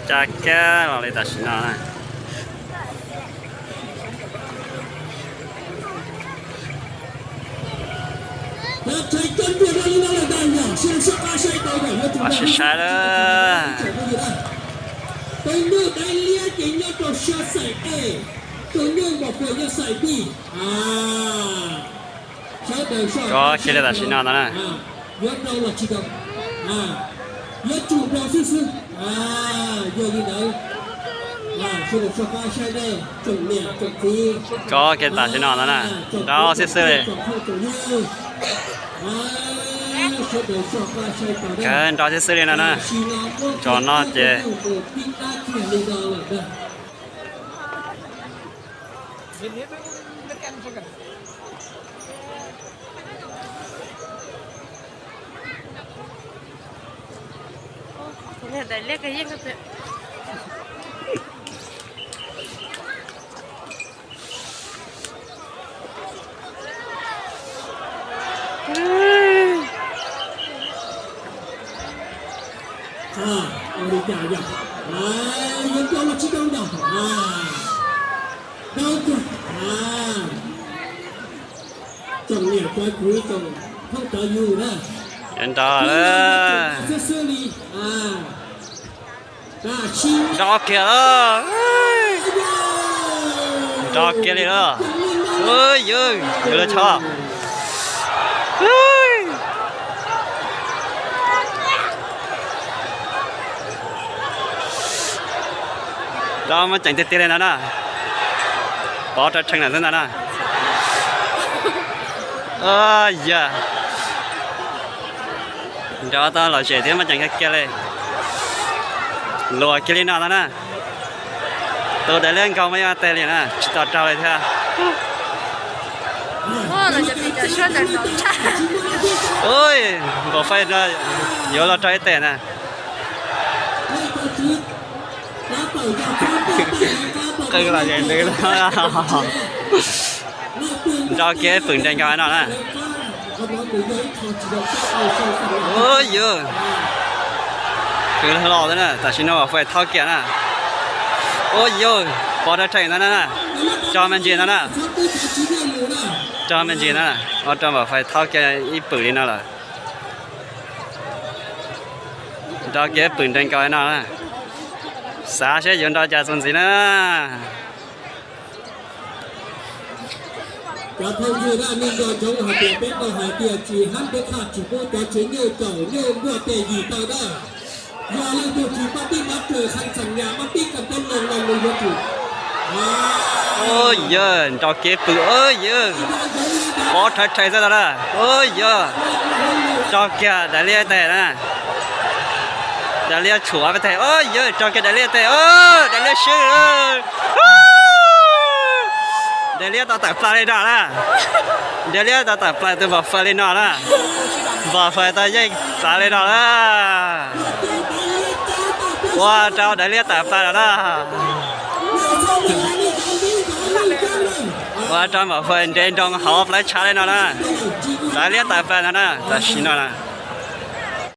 Caj kab los li tam sim no na. Os, sib sai lawm. Kov kiag li tam sim no ntag na. Kov kiag tam sim no ntag na. Nrov xwb xwb li. Kawg nrov xwb xwb li no na. Tsom no ces Yuav nrov lawm. Nrov kiag lawm. Nrov kiag li lawm. Yawg, yawg, yawg lawv tso. Nrov muaj ceem tiag tiag li no na. Pov rau rhees lawm xwb ntag na. Yog nrov tau lom zem thiab muaj ceem kiag kiag li. Luam kiag li no ntag na. Tus daim liab nkaus mas yeej teg li na, tsis tau raug li thiab. Npam fais no yuav los raug ib tes na. Qw los es ntws no. Nrov kiag pwm nres nkaus no na. Ua yus, kwv los na, tam sim no Vam Fais thaub kiag na. Ua yus, pov rau rheem ntawd na, tso me ntsis ntawd na. Tso me ntsis ntawd na, ua rau Vam Fais thaub kiag ib pwm li no lawm. Nrov kiag pwm nres nkaus no na. Xav seb yuav nrov cas txuas ntxiv na. Cov phooj ywg na, nej nco ntsoov hais tias peb tau hais tias tsis hab peb thaj tsis pub cov tsev nyuj caum nyuj npuaj tes yim taw na. Yog leej twg tsis pab tij pab tw, xeem nyas pab tij kam tau los los nws yuav tsum. Yog nrov kev pw, yog pov rhawv rhais xwb ntag na. Yog rau kiag daim liab tes na. Daim liab tshuam peb tes, yog rau kiag daim liab tes, daim liab swb. Daim liab tau tawm plaws li no na. Daim liab tau tawm plaws tus Vam Fais li no na. Vam Fais tau yeej txav li no na. Ua rau daim liab tawm plaws lawm na. Ua rau Vam Fais nres nroos hauv plawv tshav li no na. Daim liab tawm plaws no na, tam sim no na.